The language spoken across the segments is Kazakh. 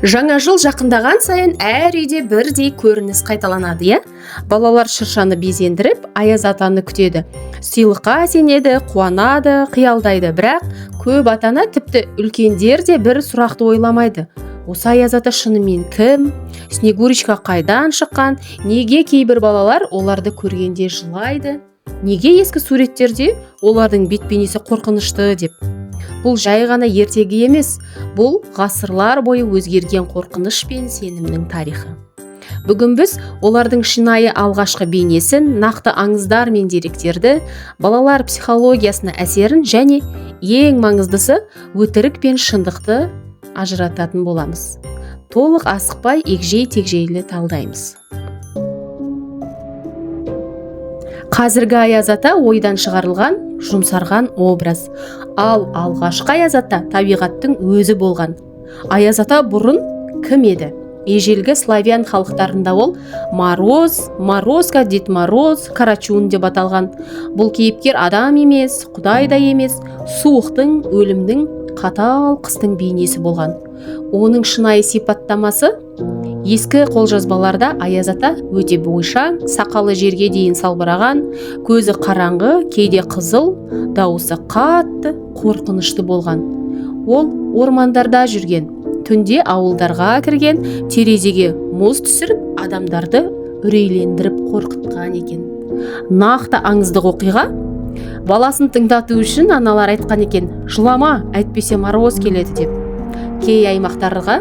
Жаңа жыл жақындаған сайын әр үйде бірдей көрініс қайталанады, иә? Балалар шыршаны безендіріп, Аяз атаны күтеді. Сыйлыққа сенеді, қуанады, қиялдайды. Бірақ көп ата-ана, тіпті үлкендер де бір сұрақты ойламайды. Осы Аяз ата шынымен кім? Снегурочка қайдан шыққан? Неге кейбір балалар оларды көргенде жылайды? Неге ескі суреттерде олардың бет бейнесі қорқынышты деп? Бұл жай ғана ертегі емес, бұл ғасырлар бойы өзгерген қорқыныш пен сенімнің тарихы. Бүгін біз олардың шынайы алғашқы бейнесін, нақты аңыздар мен деректерді, балалар психологиясына әсерін және ең маңыздысы өтірік пен шындықты ажырататын боламыз. Толық асықпай егжей-тегжейлі талдаймыз. Қазіргі Аяз ата ойдан шығарылған, жұмсарған образ. Ал алғашқы Аяз ата табиғаттың өзі болған. Аяз ата бұрын кім еді? Ежелгі славян халықтарында ол Мороз, Морозко, Дед Мороз, Карачун деп аталған. Бұл кейіпкер адам емес, құдай да емес, суықтың, өлімнің, қатал қыстың бейнесі болған. Оның шынайы сипаттамасы ескі қолжазбаларда Аяз ата өте бойшаң, сақалы жерге дейін салбыраған, көзі қараңғы, кейде қызыл, дауысы қатты, қорқынышты болған. Ол ормандарда жүрген, түнде ауылдарға кірген, терезеге мұз түсіріп, адамдарды үрейлендіріп қорқытқан екен. Нақты аңыздық оқиға баласын тыңдату үшін аналар айтқан екен: «Жылама, әйтпесе Мороз келеді» деп. Кей аймақтарға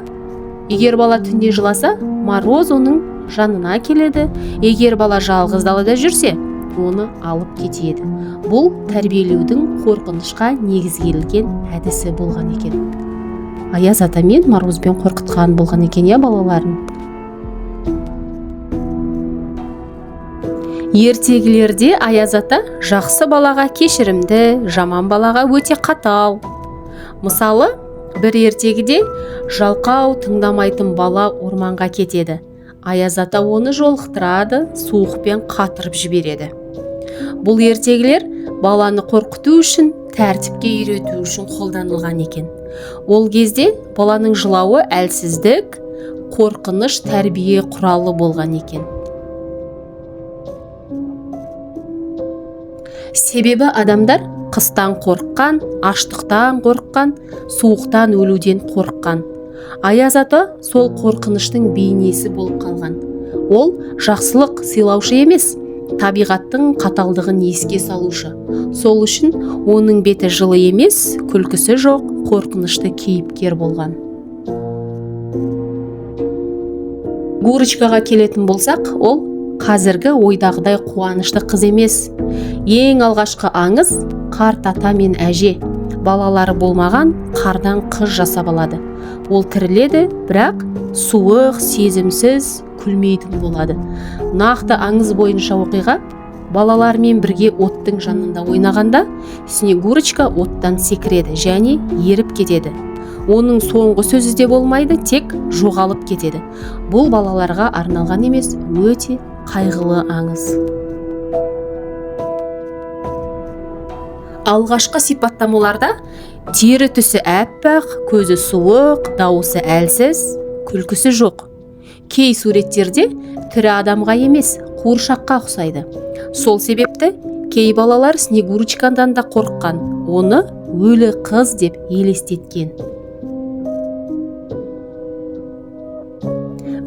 егер бала түнде жыласа, Мороз оның жанына келеді, егер бала жалғыз далада жүрсе, оны алып кетеді. Бұл тәрбиелеудің қорқынышқа негізделген әдісі болған екен. Аяз ата мен Морозбен қорқытқан болған екен, иә, балаларын. Ертегілерде Аяз ата жақсы балаға кешірімді, жаман балаға өте қатал. Мысалы, бір ертегіде жалқау, тыңдамайтын бала орманға кетеді. Аяз ата оны жолықтырады, суықпен қатырып жібереді. Бұл ертегілер баланы қорқыту үшін, тәртіпке үйрету үшін қолданылған екен. Ол кезде баланың жылауы әлсіздік, қорқыныш тәрбие құралы болған екен. Себебі адамдар қыстан қорыққан, аштықтан қорыққан, суықтан өлуден қорыққан. Аяз ата сол қорқыныштың бейнесі болып қалған. Ол жақсылық сыйлаушы емес, табиғаттың қаталдығын еске салушы. Сол үшін оның беті жылы емес, күлкісі жоқ, қорқынышты кейіпкер болған. Снегурочкаға келетін болсақ, ол қазіргі ойдағыдай қуанышты қыз емес. Ең алғашқы аңыз қарт ата мен әже балалары болмаған, қардан қыз жасап алады. Ол тіріледі, бірақ суық, сезімсіз, күлмейтін болады. Нақты аңыз бойынша оқиға балалармен бірге оттың жанында ойнағанда Снегурочка оттан секіреді және еріп кетеді. Оның соңғы сөзі де болмайды, тек жоғалып кетеді. Бұл балаларға арналған емес, өте қайғылы аңыз. Алғашқы сипаттамаларда тері түсі әппақ, көзі суық, дауысы әлсіз, күлкісі жоқ. Кей суреттерде тірі адамға емес, қуыршаққа ұқсайды. Сол себепті кей балалар Снегурочкадан да қорыққан, оны өлі қыз деп елестеткен.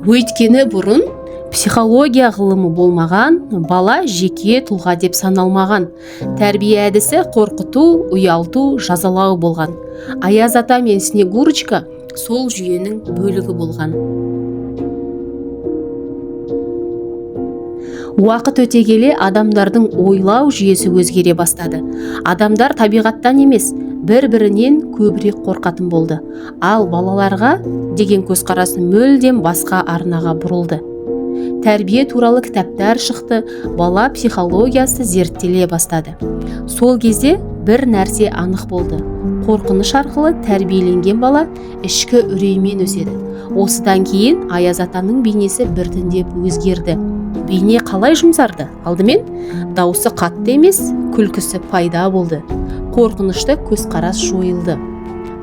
Өйткені бұрын психология ғылымы болмаған, бала жеке тұлға деп саналмаған. Тәрбие әдісі қорқыту, ұялту, жазалау болған. Аяз ата мен Снегурочка сол жүйенің бөлігі болған. Уақыт өте келе адамдардың ойлау жүйесі өзгере бастады. Адамдар табиғаттан емес, бір-бірінен көбірек қорқатын болды. Ал балаларға деген көзқарасы мүлдем басқа арнаға бұрылды. Тәрбие туралы кітаптар шықты, бала психологиясы зерттеле бастады. Сол кезде бір нәрсе анық болды. Қорқыныш арқылы тәрбиеленген бала ішкі үреймен өседі. Осыдан кейін Аяз атаның бейнесі біртіндеп өзгерді. Бейне қалай жұмсарды? Алдымен дауысы қатты емес, күлкісі пайда болды. Қорқынышты көзқарас жойылды.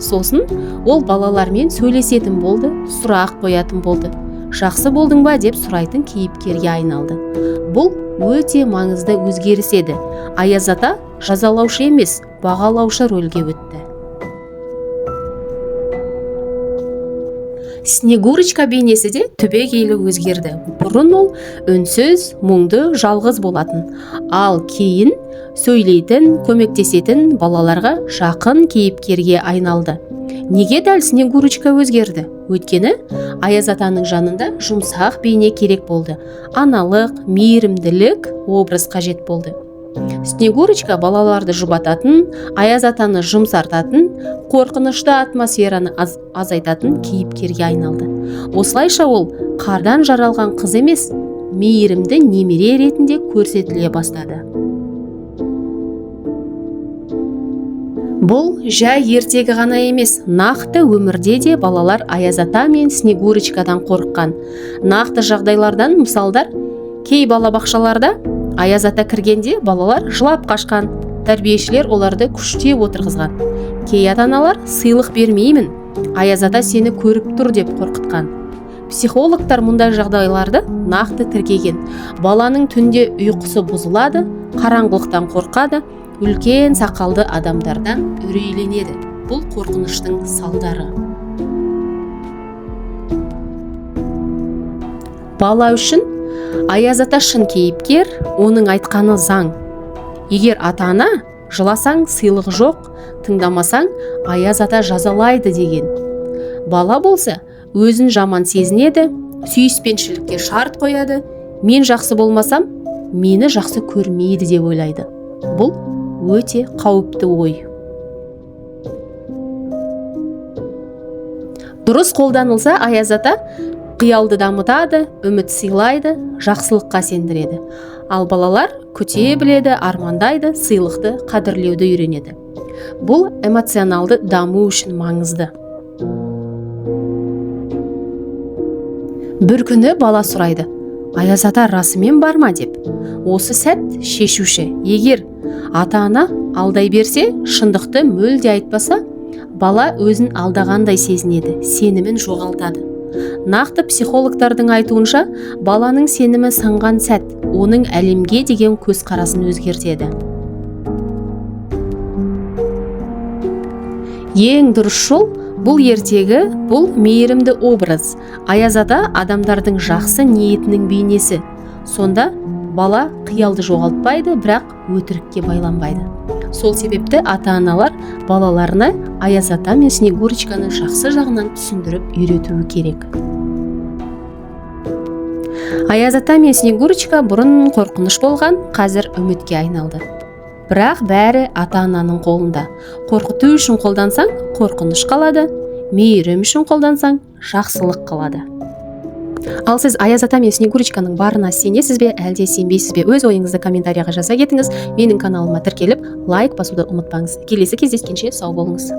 Сосын ол балалармен сөйлесетін болды, сұрақ қоятын болды. Жақсы болдың ба деп сұрайтын кейіпкерге айналды. Бұл өте маңызды өзгеріс еді. Аяз ата жазалаушы емес, бағалаушы рөлге өтті. Снегурочка бейнесі де түбегейлі өзгерді. Бұрын ол үнсіз, мұңды, жалғыз болатын. Ал кейін сөйлейтін, көмектесетін, балаларға жақын кейіпкерге айналды. Неге дәл Снегурочка өзгерді? Өйткені Аяз атаның жанында жұмсақ бейне керек болды. Аналық, мейірімділік образ қажет болды. Снегурочка балаларды жұбататын, Аяз атаны жұмсартатын, қорқынышты атмосфераны азайтатын кейіпкерге айналды. Осылайша ол қардан жаралған қыз емес, мейірімді немере ретінде көрсетіле бастады. Бұл жай ертегі ғана емес, нақты өмірде де балалар Аяз ата мен Снегурочкадан қорыққан. Нақты жағдайлардан мысалдар: кей балабақшаларда Аяз ата кіргенде балалар жылап қашқан, тәрбиешілер оларды күштеп отырғызған. Кей ата-аналар сыйлық бермеймін, Аяз ата сені көріп тұр деп қорқытқан. Психологтар мұндай жағдайларды нақты тіркеген. Баланың түнде ұйқысы бұзылады, қараңғылықтан қорқады, үлкен сақалды адамдардан үрейленеді. Бұл қорқыныштың салдары. Бала үшін Аяз ата шын кейіпкер, оның айтқаны заң. Егер ата-ана жыласаң сыйлық жоқ, тыңдамасаң Аяз ата жазалайды деген. Бала болса өзін жаман сезінеді, сүйіспеншілікке шарт қояды, мен жақсы болмасам, мені жақсы көрмейді деп ойлайды. Бұл өте қауіпті ой. Дұрыс қолданылса, Аяз ата қиялды дамытады, үміт сыйлайды, жақсылыққа сендіреді. Ал балалар күте біледі, армандайды, сыйлықты қадірлеуді үйренеді. Бұл эмоционалды даму үшін маңызды. Бір күні бала сұрайды: Аяз ата расымен бар ма деп. Осы сәт шешуші. Егер ата-ана алдай берсе, шындықты мүлде айтпаса, бала өзін алдағандай сезінеді, сенімін жоғалтады. Нақты психологтардың айтуынша, баланың сенімі сынған сәт оның әлемге деген көзқарасын өзгертеді. Ең дұрыс жол бұл ертегі, бұл мейірімді образ. Аяз ата адамдардың жақсы ниетінің бейнесі. Сонда бала қиялды жоғалтпайды, бірақ өтірікке байланбайды. Сол себепті ата-аналар балаларына Аяз ата мен Снегурочканы жақсы жағынан түсіндіріп үйретуі керек. Аяз ата мен Снегурочка бұрын қорқыныш болған, қазір үмітке айналды. Бірақ бәрі ата-ананың қолында. Қорқыту үшін қолдансаң, қорқыныш қалады, мейірім үшін қолдансаң, жақсылық қалады. Ал сіз Аяз ата мен Снегурочканың барына сенесіз бе, әлде сенбейсіз бе? Өз ойыңызды комментарияға жаза кетіңіз. Менің каналыма тіркеліп, лайк басуды ұмытпаңыз. Келесі кездескенше сау болыңыз.